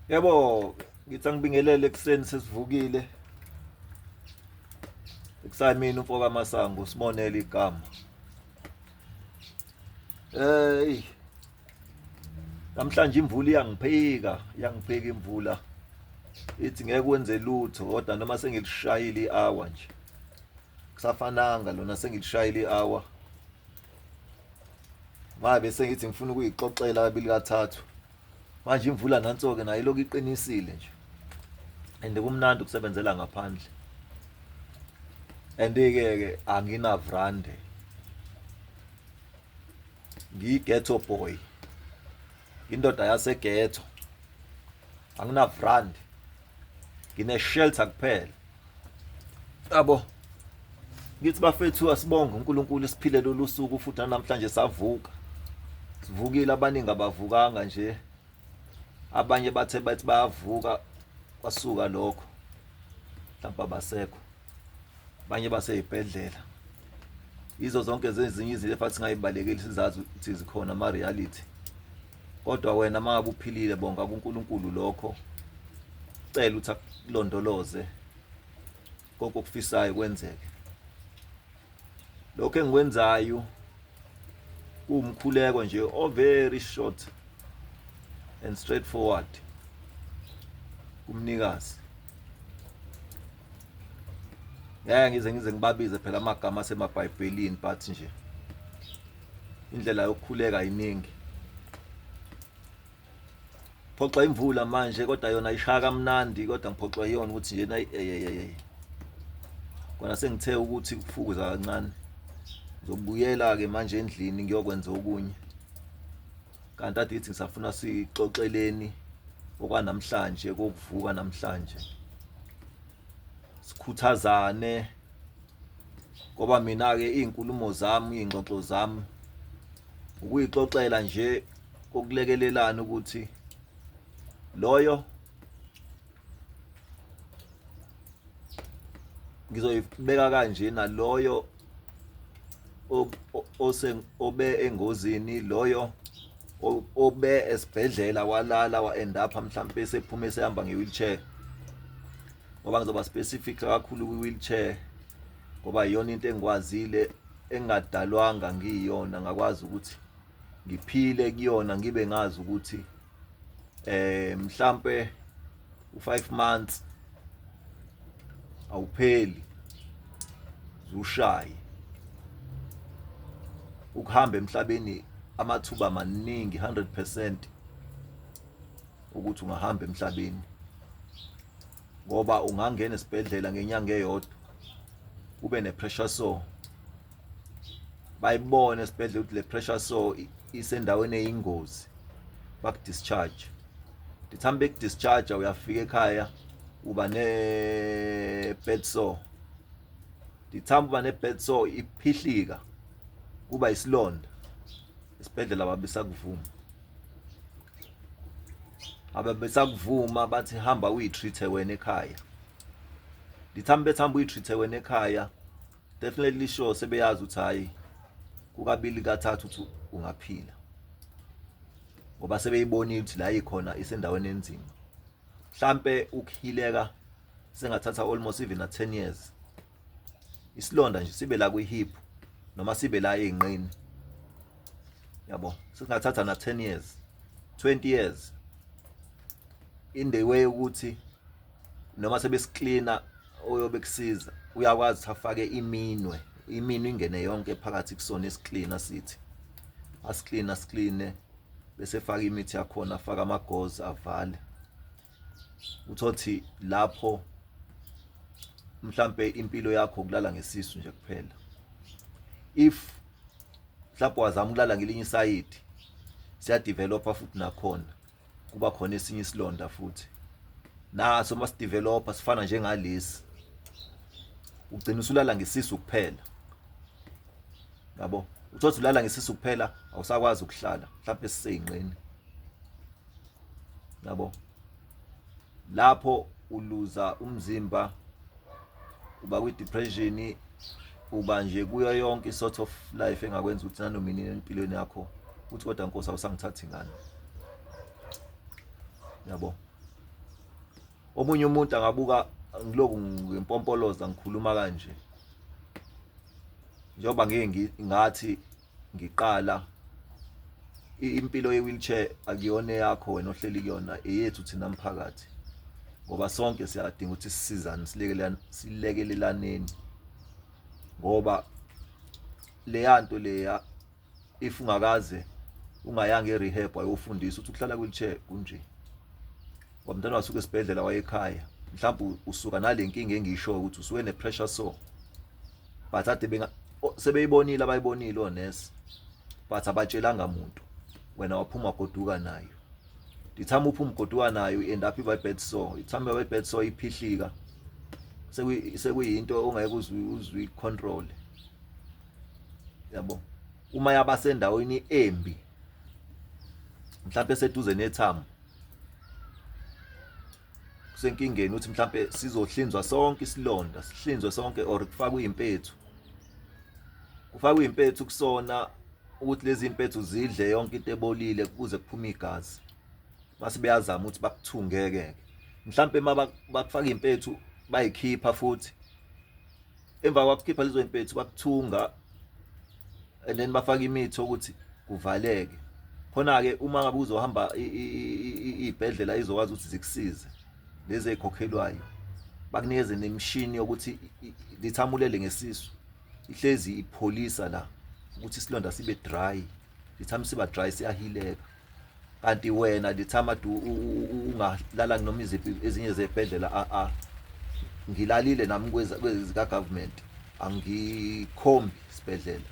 Yebo, ngithi angibingelele ekuseni sesivukile. Ekusamini umfo kaMasango sibonele igama. Hey. Namhlanje imvula iyangiphika, iyangiphika imvula. Ithi ngeke wenze lutho kodwa noma sengilishayile i-hour nje. Kusafananga lona sengilishayile i-hour. Mabe sengithi ngifuna ukuyixoxela kabili kathathu. Manje imvula nanso-ke nayo ilokhu iqinisile nje. And kumnandi ukusebenzela ngaphandle. And-ke ke anginavrande. Ngiyi-ghetto boy. Indoda yase-ghetto. Anginavrande. Ngine-shelter kuphela. Yabo. Ngithi bafethu asibonge uNkulunkulu siphile lolu suku futhi namhlanje savuka. Sivukile abaningi abavukanga nje. Abanye bathe bathi bayavuka kwasuka lokho. Mhlawumbe abasekho. Abanye baseyibhedlela. Yizo zonke zezinye izinto efathi singayibalekeli sizazi ukuthi zikhona ama reality. Kodwa wena mangabe uphilile bonga kuNkulunkulu lokho. Cela ukuthi akulondoloze konke okufisayo kwenzeke. Lokho engikwenzayo kuwumkhuleko nje o very short and straightforward kumnikazi. Ngeke ngize ngibabize phela amagama asemabhayibhelini but nje indlela yokukhuleka iningi. Phoxa imvula manje kodwa yona ishaya kamnandi kodwa ngiphoxwa iyona ukuthi nje nayi eyeyeye. Kona sengithe ukuthi kufukuza kancane. Ngizobuyela ke manje endlini ngiyokwenza okunye. Kanti ade ithi ngisafuna sixoxeleni okwanamhlanje kokuvuka namhlanje. Sikhuthazane ngoba mina ke izinkulumo zami izingxoxo zami ukuyixoxela nje kokulekelelana ukuthi loyo ngizoyibeka kanje naloyo ose obe engozini loyo obe esibhedlela walala wa end up mhlampe sephuma esehamba nge-wheelchair ngoba ngizoba specific kakhulu kwi-wheelchair ngoba iyona into engikwazile engadalwanga ngiyiyona ngakwazi ukuthi ngiphile kuyona ngibe ngazi ukuthi eh mhlampe u5 months awupheli zushaye ukuhamba emhlabeni amathuba maningi 100% ukuthi ungahamba emhlabeni ngoba ungangena esibhedlela ngenyanga eyodwa ube ne-pressure sore bayibone esibhedlela ukuthi le pressure sore isendaweni eyingozi bakudischarge ndithi hambe bekudischarge uyafika ekhaya uba ne-bed sore ndithamba uba ne-bed sore iphihlika kuba isilonda esibhedlela babesakuvuma ababesakuvuma bathi hamba uyi-treat-e wena ekhaya ndithi hambe bethi hamba uyi-treat-e wena ekhaya definitely sure sebeyazi ukuthi hhayi kukabili kathathu ukuthi ungaphila ngoba sebeyibonile ukuthi la ikhona isendaweni enzima mhlampe ukuhileka sengathatha almost even na 10 years isilonda nje sibe la kwi-hip noma sibe la ey'nqini yabo singathatha na 10 years 20 years in the way ukuthi noma sebesiklina oyobe kusiza uyakwazi ukuthi afake iminwe iminwe ingene yonke phakathi kusona esiklina sithi asiklina sikline bese efaka imithi yakhona afaka amagozi avale uthothi lapho mhlambe impilo yakho kulala ngesisu nje kuphela if mhlawumbe wazama ukulala ngelinye isayidi siyadevelopa futhi nakhona kuba khona esinye isilonda futhi naso masidevelopa sifana njengalesi ugcina usulala ngesisu kuphela yabo uthothi ulala ngesisu kuphela awusakwazi ukuhlala mhlawumbe siseyinqeni yabo lapho uluza umzimba uba kwi-depression uba nje kuyo yonke i-sort of life engakwenza ukuthi nanoma inini empilweni yakho uthi kodwa nkosi awusangithathi ngani yabo. Omunye umuntu angabuka ngiloku ngimpompoloza ngikhuluma kanje, njengoba ngike ngathi ngiqala impilo ye-wheelchair akuyona eyakho wena ohleli kuyona, eyethu thina mphakathi, ngoba sonke siyadinga ukuthi sisizane, silekelelane, ngoba leya nto leya, if ungakaze ungayanga e-rehab wayofundisa ukuthi ukuhlala kwi-wheelchair kunje, ngoba mntwana wasuka esibhedlela wayekhaya, mhlawumbe usuka nale nkinga engisho ukuthi usuke ne-pressure sore, but ade benga sebeyibonile abayibonile onesi, but abatshelanga muntu, wena waphuma goduka nayo. The time uphuma ugoduka nayo, end up iba bed sore. Time iba bed sore, iphihlika, sekuyinto ongeke uzwe control, yabo. Uma yaba sendaweni embi, mhlawumbe seduze nethambo, kusenkingeni ukuthi mhlambe sizohlinzwa sonke isilonda, sihlinzwe sonke or kufakwe impethu, kufakwe impethu kusona, ukuthi lezi impethu zidle yonke into ebolile kuze kuphume igazi. Mase beyazama ukuthi bakuthungeke, mhlambe uma bakufaka impethu bayikhipha futhi, emva kwakukhipha lezo impethu bakuthunga and then bafaka imithi ukuthi kuvaleke khona-ke. Uma ngabe uzohamba iy'bhedlela izokwazi ukuthi zikusize, lezi ey'khokhelwayo, bakunikeze nemishini yokuthi lithamulele ngesisu, ihlezi ipholisa la ukuthi isilonda sibe dry. The time siba dry, siyahileka. Kanti wena the time ade ungalala noma iziphi ezinye zey'bhedlela, a ngilalile nami kwezika government, angikhombi sibhedlela,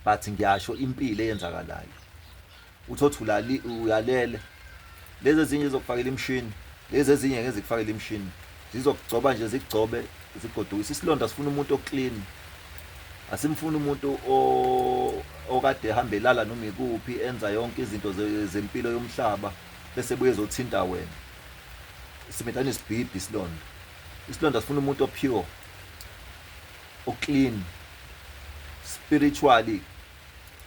but ngiyasho impilo eyenzakalayo. Uthothi ulali uyalele, lezi ezinye zokufakela imishini, lezi ezinye ngeke zikufakele imishini, zizokugcoba nje, zikugcobe zigodukise isilonda. Sifuna umuntu oclean, asimfuni umuntu okade ehamba elala noma ikuphi, enza yonke izinto zempilo yomhlaba, bese buye ezothinta wena. Simetane isibhibhi isilonda. Isilonda sifuna umuntu opure, oclean spiritually,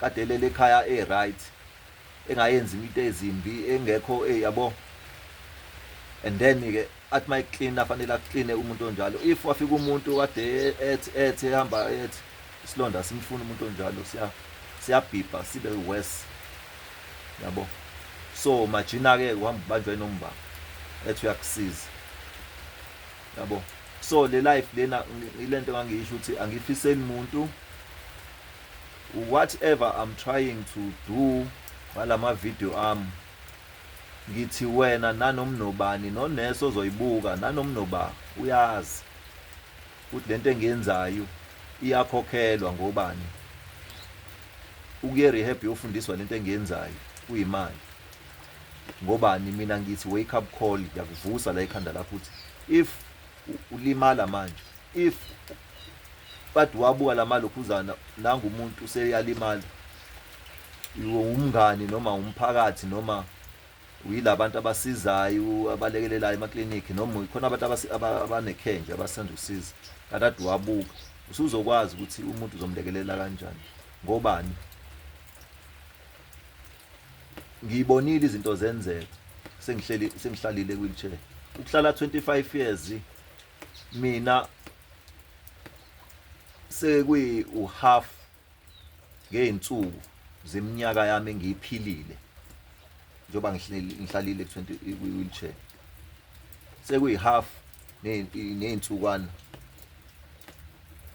kade elele ekhaya e-right, engayenzi into ezimbi, engekho yabo. And then ke athi mayiclean, afanele acleane umuntu onjalo. If wafika umuntu kade ethi ehamba ethi, isilonda simfuna umuntu onjalo, siya siyabhibha sibe worse, yabo. So majina ke uhamba ubanjwa inomba ethi uyakusiza, yabo. So le life lena, ilento engangiyisho ukuthi angifiseli muntu. Whatever I'm trying to do ngalama video ami, ngithi wena nanomnobani nonesi ozoyibuka nanomnoba uyazi ukuthi lento engiyenzayo iyakhokhelwa. Ngobani? Ukuye rehab yofundiswa lento engiyenzayo kuyimali. Ngobani? Mina ngithi wake up call, ngiyakuvusa la ekhanda lakho ukuthi if ulimala manje, if kade wabuka la malokhuzana, nanga umuntu useyalimala, umngani noma umphakathi noma uyilabantu abasizayo, abalekelelayo emaklinikhi, noma khona abantu abanekhe nje abasanda usiza, kade wabuka, usuzokwazi ukuthi umuntu uzomlekelela kanjani. Ngobani? Ngiyibonile izinto zenzeka, sengihleli, sengihlalile wheelchair, ukuhlala 25 years. Mina sekuyi uhalf ngey'nsuku zeminyaka yami engiyiphilile, njengoba ngihleli ngihlalile ku-20 kwi-wheelchair, sekuyi-half ney'nsukwana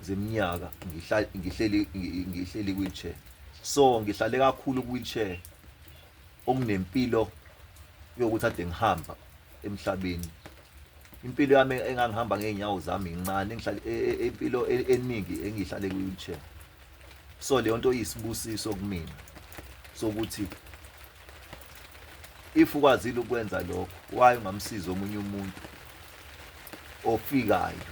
zeminyaka ngihleli wheelchair. So ngihlale kakhulu ku-wheelchair okunempilo yokuthi ade ngihamba emhlabeni. Impilo yami engangihamba ngey'nyawo zami incane, engihlale impilo eningi engiyihlale kwi-wheelchair. So leyo nto iyisibusiso kumina sokuthi if ukwazile ukwenza lokho, why ungamsiza omunye umuntu ofikayo?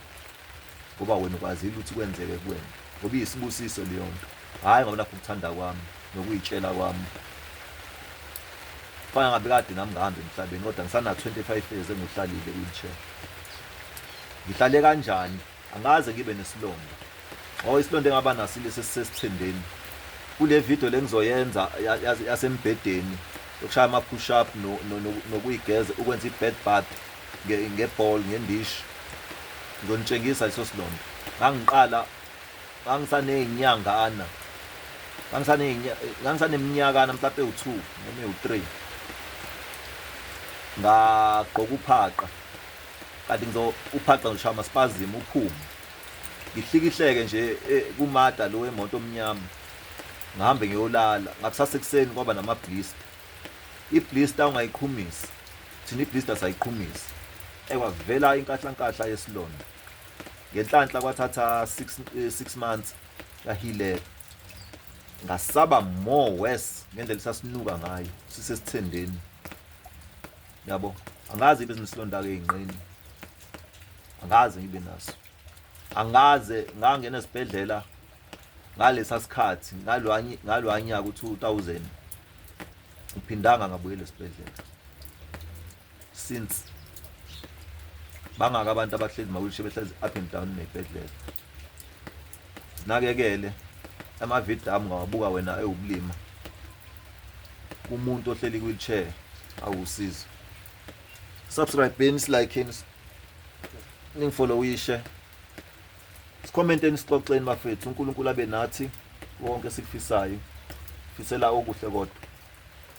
Ngoba wena ukwazile ukuthi kwenzeke kuwena, ngoba iyisibusiso leyo nto, hhayi ngoba nakho ukuthanda kwami nokuyitshela kwami. Fana ngabe kade nami ngihamba emhlabeni, kodwa ngisana 25 years engihlalile wheelchair. Ngihlale kanjani? Angaze ngibe nesilonda. Oh, isilonda engaba naso lesi sesithendeni. Kule video lengizoyenza yasembhedeni yokushaya ama push up nokuyigeza, ukwenza i-bed bath. ngeball, ngendishi. Ngizonitshengisa leso silonda. Ngangiqala ngangisaney'nyangana, ngangisaneminyakana mhlawumpe ewu-2 noma ewu-3, ngagqoka uphaqa, kanti ngizo uphaqa ngizoshaya ama-spasm uphume, ngihlikihleke nje kumata lo wemoto omnyama, ngihambe ngiyolala. Ngakusasa ekuseni kwaba nama-blister. I-blister ungayiqhumisi, thina i-blister sayiqhumisa, ekwavela inkahlankahla yesilonda. Ngenhlanhla kwathatha 6 months yahileka, ngasaba more worse ngendlela esasinuka ngayo sisesithendeni, yabo. Angaze ibe nesilonda-ke ey'nqeni, angaze ngibe naso, angaze ngangena esibhedlela ngalesa sikhathi ngalwanyaka u-2000, ngiphindanga ngabuyela esibhedlela since. Bangaka abantu abahlezi ma-wheelchair, behlezi up and down ney'bhedlela. Zinakekele. Amavidiyo ami ungawabuka wena ewubulima kumuntu ohleli ku-wheelchair, awusizo. Subscribe-eni, silikeni, ningifollowishe, sikhomenteni, sixoxeni bafethu. UNkulunkulu abe nathi wonke. Sikufisayo, fisela okuhle kodwa.